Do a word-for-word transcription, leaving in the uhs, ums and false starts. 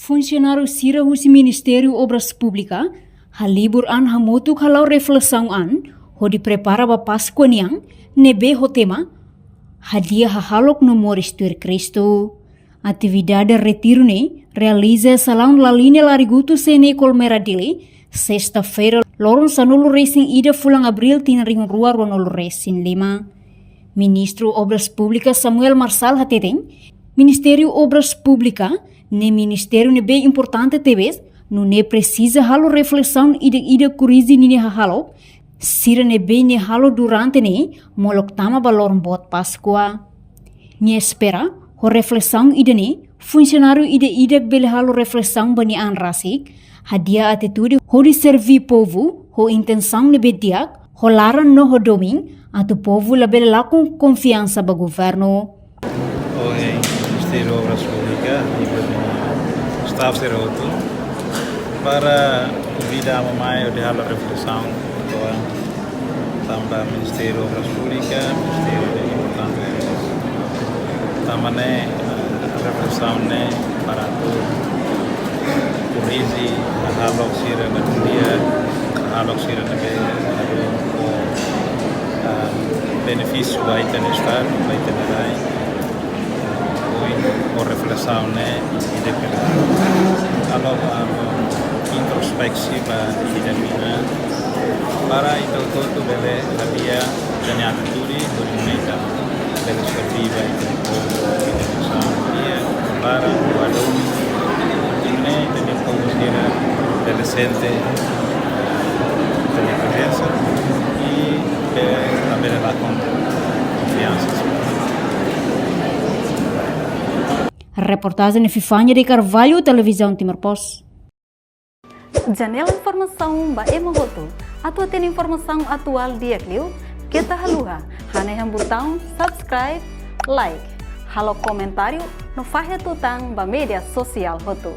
Funsionáriu sira husi Ministériu Obras Públikas halibur an hamutuk hala'o reflesaun an hodi prepara ba Páskua nian, ne'ebé ho tema Hadi'a Hahalok no Moris Tuir Kristu. Atividade retiru ne'e realiza iha salaun Laline Larigutu C N E Colmera Dili, sesta-feira, loron sanulu resin ida fulan Abríl tinan rihun rua ruanulu resin lima. Ministru Obras Públikas Samuel Marçal hateten, Ministériu Obras Públikas ne'e ministériu ne'ebé importante tebes, nune'e presiza halo reflesaun ida-idak, korrije ninia hahalok sira ne'ebé nia halo durante ne'e molok tama ba loron boot Páskua. Nia espera, ho reflesaun ida-ne'e, funsionáriu ida-idak bele halo reflesaun ba nia an rasik, hadi'a atitude hodi serví povu ho intensaun ne'ebé di'ak, ho laran no ho domin, atu povu labele lakon konfiansa ba governu. Ohin Ministériu Obras Públikas, i ba staff sira hotu, para konvida ami mai hodi halo reflesaun, atu tanba Ministériu Obras Públikas, ministériu ne'ebé importante. Tanba ne'e, eh, reflesaun ne'e para atu korrije hahalok sira ne'ebé di'ak, hahalok sira ne'ebé ladún ho, ah, benefísiu ba ita-nia estadu, ba ita-nia rai. Ohin ho reflesaun ne'e, ita bele halo, ah, introspeksi ba ita-nia an, para ita hotu-hotu bele hadi'a ita-nia atitude, hodi nune'e ita bele serví ba ita-nia povu, ita-nia nasaun, i para atu nune'e ita-nia povu sira bele sente ita-nia prezensa, i bele, bele lakon konfiansa. Reportajen Epifania de Carvalho, Televizaun Timor Post. Janela informasaun ba ema hotu. Atu hatene informasaun atuál di'ak liu, keta haluha hanehan butaun subscribe, like, halo komentáriu no fahe tutan ba média sosiál hotu.